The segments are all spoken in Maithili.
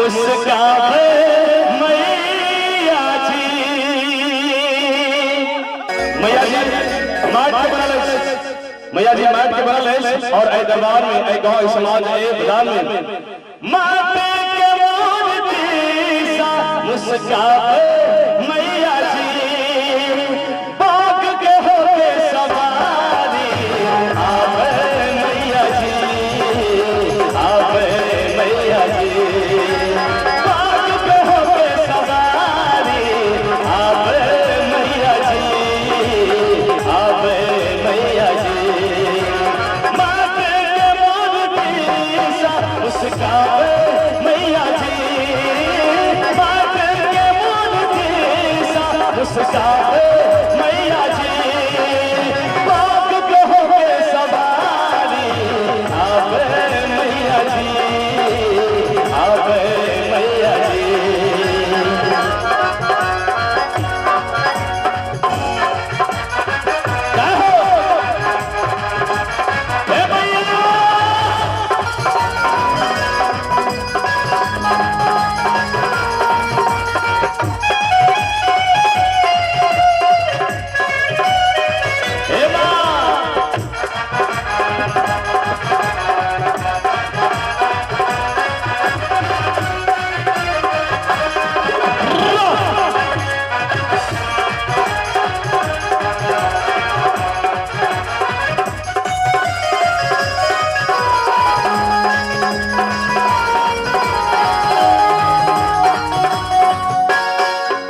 मुस्कावे मैया जी। मैया जी माट के बनल अछि, मैया जी माट के बनल अछि और एहि दरबार में, एहि गांव, एहि समाज, एहि बाजार में माटी के मूर्ति सा मुस्कावे मैया जी। बाग के होके सवारी आवे मैया जी, आवे मैया जी। बाग के होके सवारी आवे मैया जी, आवे मैया जी। माटी के मूर्ति सा मुस्कावे मैया जी, माटी के मूर्ति सा मुस्कावे मैया जी। बाग के होके सवारी आवे मैया जी, आवे मैया जी। जय हो हे मैया। हे माँ।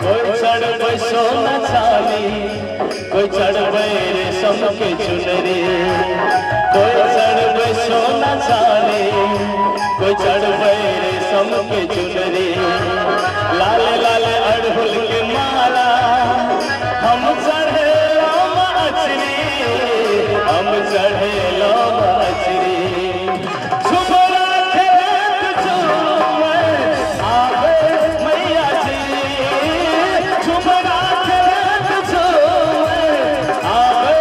कोई चढ़बै सोना चाली, कोई चढ़बै रेशम के चुनरी। कोई चढ़बै सोना चाली, कोई चढ़बै रेशम के चुनरी। लाल लाल अड़हुल के माला हम चढ़ेलो अचरी, हम चढ़ेलो अचरी। झुमरा खेलत झूमर आवे मैया जी, झुमरा खेलत झूमर आवे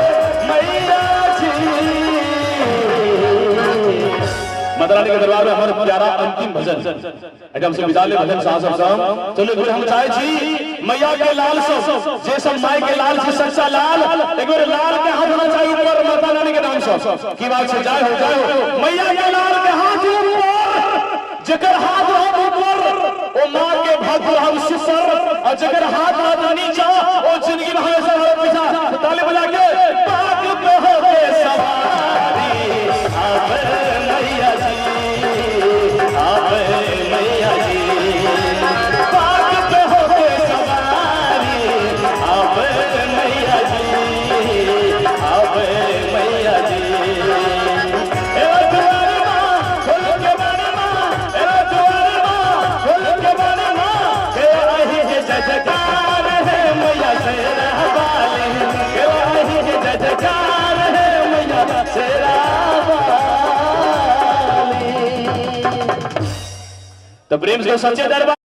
मैया जी। माता रानी के दरबार में हमारा प्यारा अंतिम भजन एकदम से विदा ले भजन साहब सब सब। चलो एक बेर हम चाहे छी मैया के लाल सब, जे सब माई के लाल छी, सच्चा लाल, एक बेर लाल के हाथ होना चाहिए ऊपर माता रानी के नाम सब। की बात छै? जय हो, जय हो। मैया के लाल के हाथ ऊपर, जेकर हाथ रहत ऊपर ओ माँ के भक्त रहब सुपर, और जेकर हाथ रहत नीचा ओ जिंदगी में हमेशा रहत पीछा। तो ताली बजा के बाग पे होके सवारी आवे मैया जी, आवे मैया जी। बाग पे होके सवारी आवे मैया जी, आवे मैया जी। ए दुआर माँ खोल के बारी माँ, ए दुआर माँ खोल के बारी माँ, के आही के जय जयकार है मैया शेरा वाली, के आही के जय जयकार है मैया शेरा वाली। तो प्रेम से सच्चे दरबार।